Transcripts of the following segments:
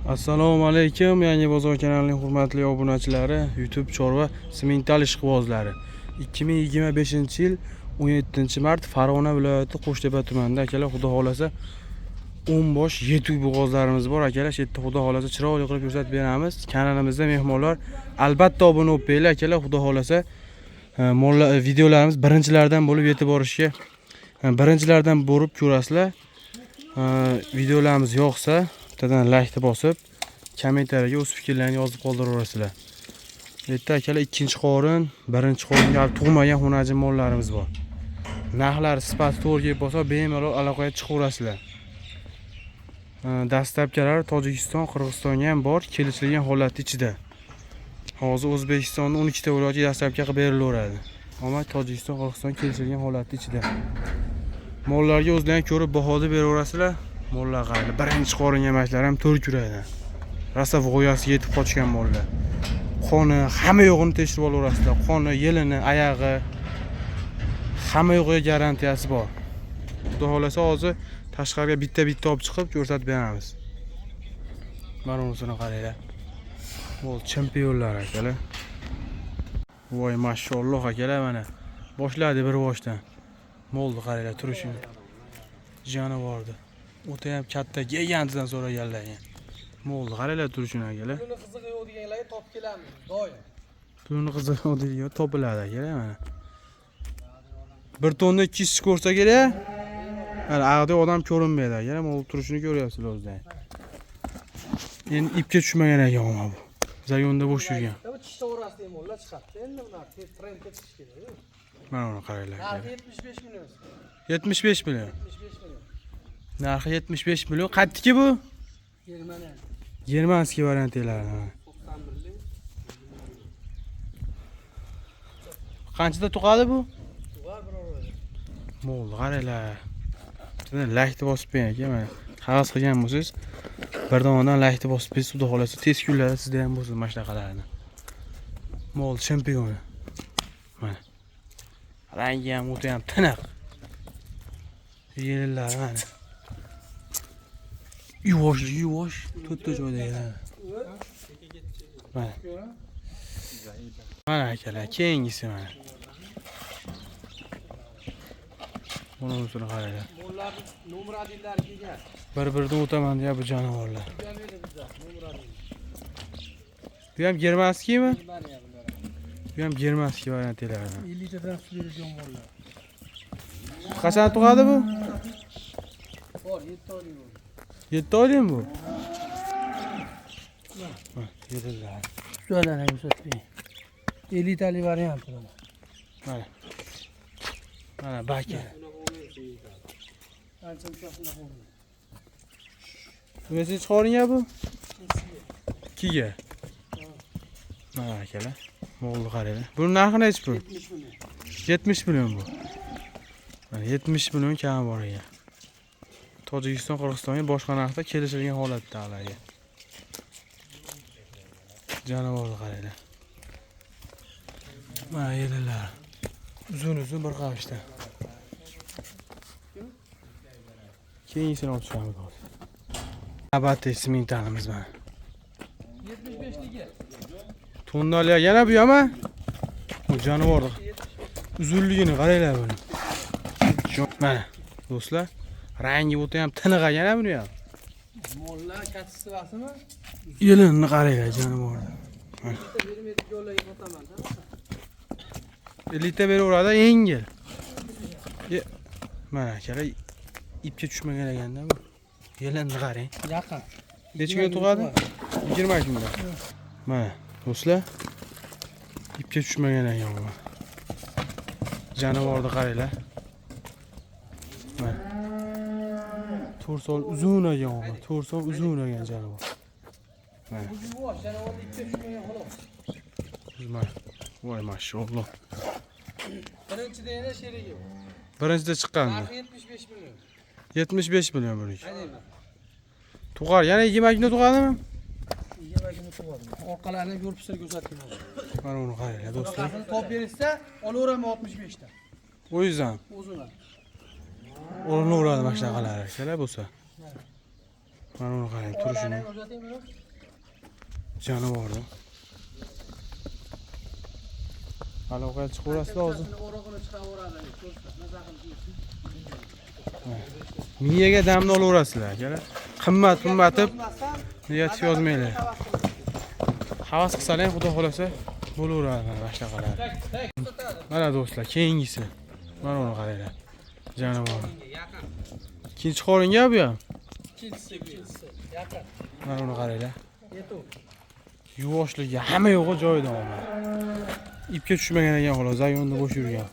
Assalomu alaykum, Yangi bozor kanalining hurmatli obunachilari, YouTube chorva semental ishqibozlari. 2025-yil 17-mart Farg'ona viloyati Qo'shtepa tumanida akalar, xudo xolasa 10 bosh yetuk bo'g'ozlarimiz bor akalar. Shu yerda xudo xolasa chiroyli qilib ko'rsatib beramiz. Kanalimizda mehmonlar, albatta obuna bo'lib qo'yinglar akalar, xudo xolasa mollar videolarimiz birinchilardan bo'lib yetib borishga birinchilardan bo'lib ko'rasizlar. Videolarimiz yoqsa, bittadan laykni bosib, kommentariyaga o'z fikrlarini yozib qoldiraverasizlar. Bu yerda akalar ikkinchi qorin, birinchi qoringa hali tug'magan xunajin mollarimiz bor. Narxlari, sifati to'g'ri kelib qolsa, bemalol aloqaga chiqaverasizlar. Доставка lari Tojikiston, Qirg'izistonga ham bor, kelishilgan holat ichida. Hozir O'zbekistonda 12 ta viloyatga доставка qilib berilaveradi. Ammo Tojikiston, Qirg'iziston kelishilgan holat ichida. Mollarga o'zlaring ko'rib bahoda beraverasizlar. Mollar qaranglar, birinchi qorin emaslar ham to'rt kuraydi. Rosa g'oyasiga yetib qochgan mollar. Qoni, hamma yo'g'ini tekshirib olaverasizlar. Qoni, yelini, oyog'i, hamma yo'g'iga garantiyasi bor. Xudo xolasa hozir tashqariga bitta-bitta olib chiqib ko'rsatib beramiz. Mana unisini qaranglar. Mol chempionlar akalar. Voy mashalloh akalar, mana. Boshladi bir boshdan. Molni qaranglar turishini. Jonivorni. O'ta ham katta gigantidan so'raganlar. Molni qaranglar turishini akalar. Pulini qizig'i yo'q deganlarga topib kelamiz doim. Pulini qizig'i yo'q degan topiladi akalar mana. Bir tonna 200 ko'rsa kerak. Hali ag'da odam ko'rinmaydi akalar. Mol turishini ko'ryapsizlar o'zlaring. Endi ipga tushmagan ekan bu. Загон da bo'sh yurgan. Bu tish to'g'risidagi mollar chiqadi. Endi bular tez trendga chiqish kerak. Mana uni qaranglar. Narxi 75 million. 75 million. 75 million. Narxi 75 million. Qaddiki bu? Germaniya. Germanskiy variantlar. 91lik. Qanchada tug'adi bu? Tug'ar bir orada. Molni qaranglar. Bittadan laykni bosib qo'ying aka, mana. Havas qilgan bo'lsangiz, bir donadan laykni bosib qo'ysiz, xudo xolasa tez kunlarda sizda ham bo'lsin mana shunaqalarni. Mol chempioni. Mana. Rangi ham o'ta ham tiniq. Yelinlari mana. Yuvosh, yuvosh, to'rtta joyda yana. Mana. Mana akalar, keyingisi mana. Buni qaranglar. Mollar nomer 1 lari kelgan. Bir-biridan o'taman deya bu jonivorlar. Bu ham edi bizda nomer 1. Bu ham germanskiymi? Germaniya bular. Bu ham germanskiy variantlardan. 50 tadan sut beradigan mollar. Qachon tug'adi bu? Bor, 7 oylik bo'ldi. 7 oylikmi bu? Mana, yelinlar. Shularni ko'rsatib. 50 talik variant bular. Mana. Mana baki. Ancha unaqa bo'ldi. Nimasi chiqaringan bu? Ikkiga. Mana akalar. Molni qaranglar. Buni narxi nechi pul? 70 million. 70 million bu. Mana 70 million kami bor ekan. Tojikiston, Qirg'izistonga boshqa narxda kelishilgan holatda ularga. Jonivorni qaranglar. Mana yelinlar. Uzun-uzun bir qavishda. Keyingisini olib chiqamiz hozir. Navbatdagi sementalimiz mana. 75 ligi. Tonnali yana bu ham. Bu jonivorni uzunligini qaranglar buni. Mana do'stlar, rangi o'ta ham tiniq ekan buni ham. Mollar качество simi? Yelinini qaranglar jonivorni. Bitta bermaydiganlarga sotaman, tamom. 50 ta beraveradi yengil. Mana akalar, ipga tushmagan ekanda bu. Yelinni qarang. Yaqin. Necha kunda tug'adi? 20 kunda. Mana do'stlar, ipga tushmagan ekan bu. Jonivorni qaranglar. Mana. 4 sol uzun ekan bu. 4 sol uzun ekan jonivor. Mana. Bu yuvosh, jonivorni ipga tushmagan xolos. Mana. Voy mashalloh. Birinchida yana sherigi. Birinchida chiqqandi. Narxi 75 million. 75 million buniki. Qarayman. Tug'ar, yana 20 kunda tug'adimi? 20 kunda tug'adi. Orqalarini ko'rib sizlarga ko'rsatdim hozir. Mana uni qaranglar do'stlar. Bunaqasini topib berishsa, olaveraman 65 ta. O'zingizdan O'zini. o'rnaveradi mana shunaqalari. Akalar bo'lsa. Mana uni qarang turishini. Jonivorni. Aloqaga chiqaverasizlar hozir. Miyaga damni olaverasizlar akalar. Qimmat qimmatib niyat yozmanglar. Havas qilsalar ham xudo xolasa bo'laveradi mana shunaqalar. Mana do'stlar, keyingisi. Mana uni qaranglar. Jonivor. Ikkinchi qoringa bu ham. İkincisi, ikincisi. Yaqin. Mana uni qaranglar. Yetuv. Yuvoshligi hamma yo'g'i joyida omad. Ipga tushmagan ekan xolos, zayonda bo'sh yurgan.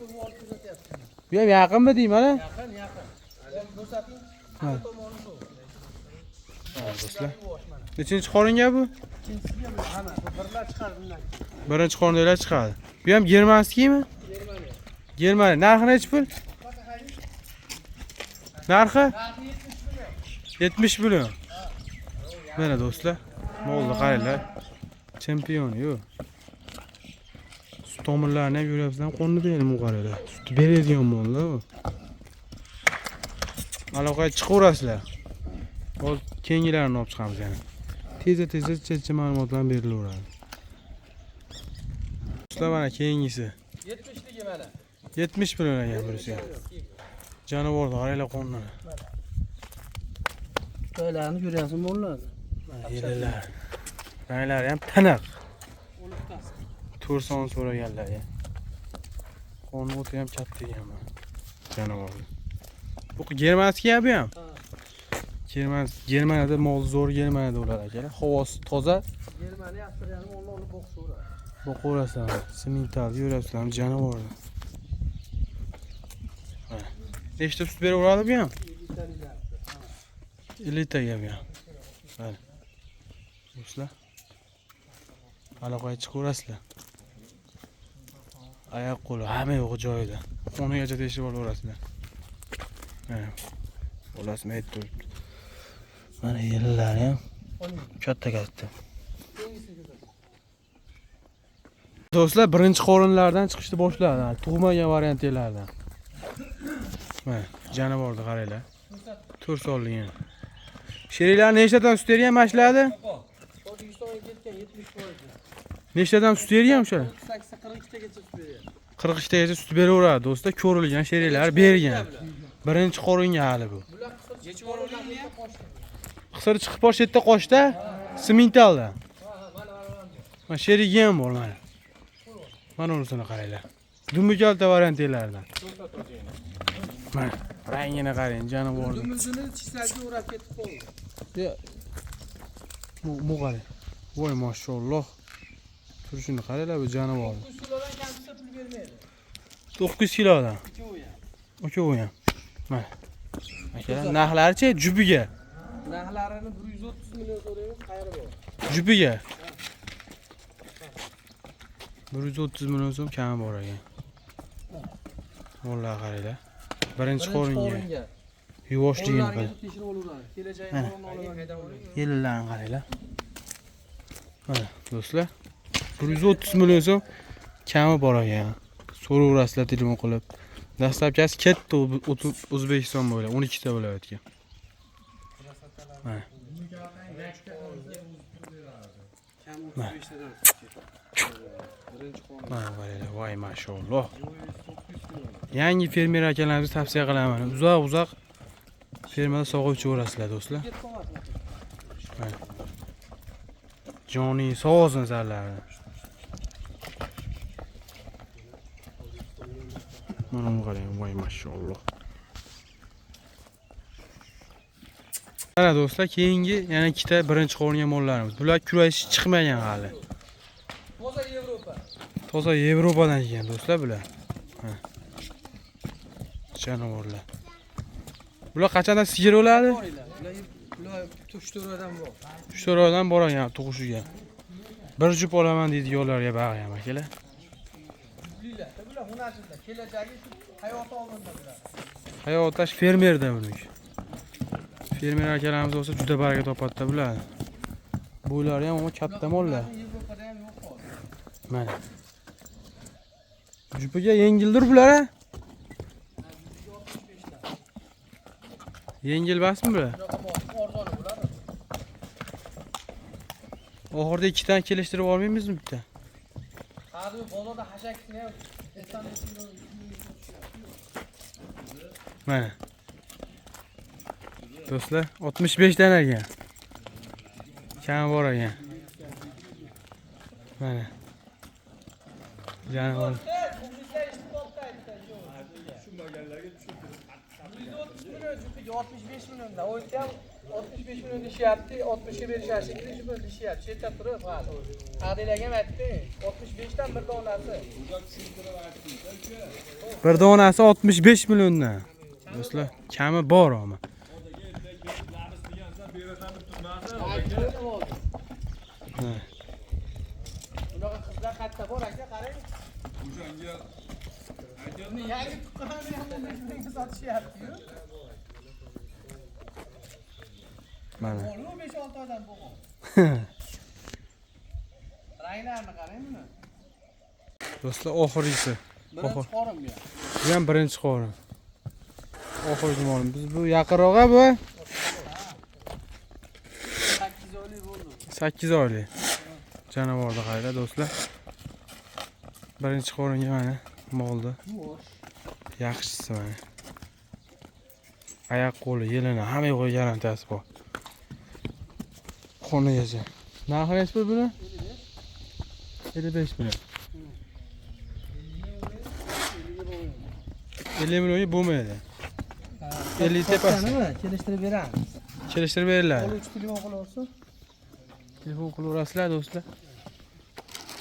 Bu ham yaqinmi deyman a? Yaqin, yaqin. Ko'rsating. Ha. Tomoni shu. Ha, do'stlar. Nechinchi qoringa bu? İkinchisiga bu hamma. Bu birlar chiqadi bundan keyin. Birinchi qorindagilar chiqadi. Bu ham germanskiymi? Germaniya. Germaniya. Narxi nechi pul? Narxi 70 million. Mana do'stlar, molni qaranglar. Chempion yo'q. Sut tomirlarini ham ko'ryapsizlar, qo'nni beradi bu qaranglar. Sut beradigan mollar bu. Aloqaga chiqaverasizlar. Hozir keyingilarini olib chiqamiz yana. Tezda-tezda chetcha ma'lumotlar berilaveradi. Do'stlar, mana keyingisi. 70ligi mana. 70 million ekan bunisi ham. Jonivorni qaranglar qo'nini. To'ylarni ko'ryapsan mollarni. Yelilar. Ranglari ham tiniq. O'liqdan. 4 son so'raganlar ya. Qo'ni o'ti ham katta ekan mana. Jonivorni. Bu germanskiy bu ham. Ha. Germaniyada mol zo'r, Germaniyada ular akalar. Havosi toza. Germaniya Avstriyani molni olib boqishaveradi. Boqaverasizlar. Simental yurasizlar jonivorni. Mana. Nechta sut beraveradi bu ham? Elitalilar. Elitaga bu ham. Mana. Do'stlar. Aloqaga chiqaverasizlar. Oyoq qo'li hamma yo'g'i joyida. Qo'nigacha tekshirib olaverasizlar. Mana. Bolasi mayt turibdi. Mana yerlari ham katta katta. Do'stlar, birinchi qorinlardan chiqishni boshladi. Tug'magan variantlardan. Mana jonivorni qaranglar. 4 sonli. Sheriklar nechtadan sut bergan mana shularni? Tojikistonga ketgan 70%. Nechtadan sut bergan o'sha? 38 42tagacha sut bergan. 42 tagacha sut beraveradi do'stlar, ko'rilgan sheriklar bergan. Birinchi qoringa hali bu. Bular qisir chiqib Qisir chiqib bosh yerda qochda, simentalda. Mana sherigi ham bor mana. Mana unisini qaranglar. Dumi kalta variantlardan. Mana rangini qarang, jonivorni. Dumisini chisakka o'rab ketib qoldi. Bu qarang. Voy mashalloh. Turishini qaranglar bu jonivorni. 9 kilodan kam tushsa pul bermaydi. 9 kilodan. Ikkovi ham. Ikkovi ham. Mana. Akalar, narxlari-chi jubiga. Narxlarini 130 million so'raymiz, qayeri bor? Jubiga. 130 million so'm kami bor ekan. Mollar qaranglar. Birinchi qoringa. Yuvoshligini qarang. Tekshirib olaveradi. Kelajagini Mana. olaman. Yellarni qaranglar. Mana do'stlar, 130 million so'm kami bor ekan. So'raverasizlar telefon qilib. Dastlabkasi ketdi O'zbekiston bo'ylab 12 ta viloyatga. Mana. Kam 35 tadan. Mana qaranglar, voy mashalloh. Yangi fermer akalarimizga tavsiya qilaman. Uzoq-uzoq fermada sog'ib ichaverasizlar do'stlar. Ketib qolmasin. Joning sog' olsin sizlarni. Mana buni qarang, voy mashalloh. Mana do'stlar, keyingi yana ikkita birinchi qo'ringan mollarimiz. Bular kurashish chiqmagan hali. Toza Yevropa. Toza Yevropadan kelgan do'stlar bular. Ha. Jonivorlar. Bular qachondan sigir o'ladi? Bular 3-4 oydan bor. 3-4 oydan bor ekan tug'ishiga. Bir jup olaman deydiganlarga bag'riyam akalar. Bular, bular hunarchilar. Kelajagi shu hayoti oldinda bular. Hayotash fermerda buniki. Fermer akalarimiz bo'lsa juda baraka topadi-da bular. Bo'ylari ham ammo katta mollar. Yevropada ham yo'q hozir. Mana. Jupiga yengildir bular a? Yengil emasmi bular? Bunaqa mol arzoni bo'ladi. Oxirida ikkitani kelishtirib olmaymizmi bitta? Hali bozorda hashakni ham 95 million. Mana. Do'stlar, 65 dan ekan. Kami bor ekan. Mana. Jonivor. Muxlislar eshitib qolibdi aytdi. 130 million jufiga 65 milliondan. U yerda ham 65 million deyishyapti, 60 ga berishadi shekilli, shu bilan deyishyapti. Chetda turib hali. Adil ham aytdi, 65 dan bir donasi. Bir donasi 65 milliondan. Do'stlar, kami bor ama. Ha. Bunaqa qizlar qayerda bor aka, qarang. O'shanga Buni yangi tuqqanini ham 15 mingga sotishyapti-yu. Mana. Bo'lu 5-6 oydan bo'g'on. Ranglarini qarang buni. Do'stlar, oxirgisi. Birinchi qorin bu. Bu ham birinchi qorin. Oxirgi molim. Biz bu yaqinroq bu 8 oylik bo'ldi. 8 oylik. Jonivorni qaranglar do'stlar. Birinchi qoringa mana molni yaxshisi mana. Oyoq qo'li, yelini, hamma yo'g'i garantiyasi bor. Xonagacha. Narxi nechi pul buni? 55 million. 50 millionga bo'lmaydi. 50 tepasi. Nima? Kelishtirib beramiz. Kelishtirib beriladi. Qo'li uch telefon qilaversin. Telefon qilaverasizlar do'stlar.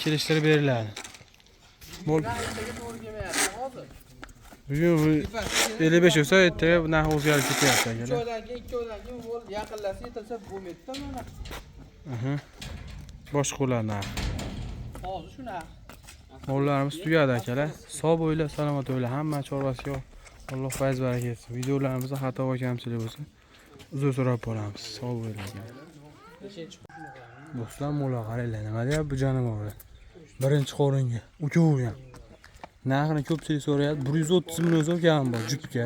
Kelishtirib beriladi. Mol Ertaga to'g'ri kelmayapti hozir. bugun bu 55 bo'lsa, ertaga narx o'zgarib ketyapti 3 akalar. oydan keyin, 2 oydan keyin bo'l yaqinlasa yetilsa bo'lmaydi-da mana. Aha. Boshqa qo'lar narxi. Hozir shu narx. Mollarimiz tugadi akalar. Sog' bo'linglar, salomat bo'linglar. Hamma chorvasiga Alloh fayz baraka etsin. Videolarimizda xato va kamchilik bo'lsa, uzr so'rab qolamiz. Sog' bo'linglar akalar. Do'stlar, mollar qaranglar, nima deyapti bu jonivorlar. Birinchi qoringa, uchovi ham. Narxini ko'pchilik so'rayapti. 130 million so'm kam bor jupga.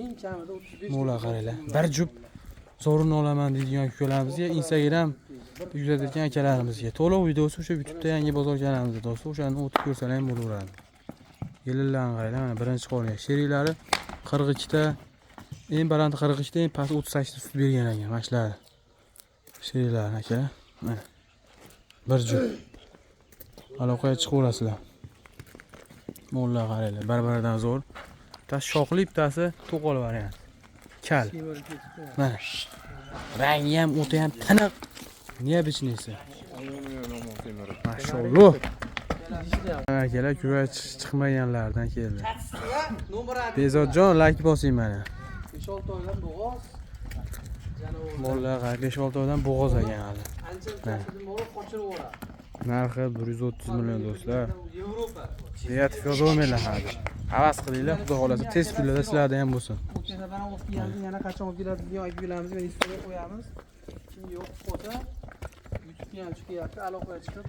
Eng kamida 35. Mollar qaranglar. Bir jup zo'rini olaman deydigan ukalarimizga Instagram yuklatayotgan akalarimizga to'liq videosi o'sha YouTube'da Yangi bozor kanalimizda do'stlar, o'shani o'tib ko'rsalar ham bo'laveradi. Yelinlarni qaranglar, mana birinchi qoringa. Sheriklari 42 ta, eng baland 42 ta, eng past 38 ta sut bergan ekan mana shular. Sheriklari akalar. Mana. Bir jup. Aloqaga chiqaverasizlar. Mollar qaranglar, bir-biridan zo'r. Bittasi shoxli, bittasi to'qol variant. Kal. Mana. Rangi ham, o'ti ham tiniq. Необычный si. Mashalloh. Akalar, kuvach chiqmaganlardan keldi. Bezodjon, like bosing mana. 5-6 oydan bo'g'oz. Janivor. Mollar 5-6 oydan bo'g'oz ekan hali. Ancha borib qochirib yuboradi. Narxi 130 million do'stlar. Yevropa. Deyatib yozolmanglar hali. Havas qilinglar, xudo xolasa tez kunlarda sizlarda ham bo'lsin. O'tgan safar ham olib kelganmiz, yana qachon olib keladi degan aytib Instagramga qo'yamiz. Kimga yoqib qolsa, YouTube'ga ham chiqyapti, aloqaga chiqib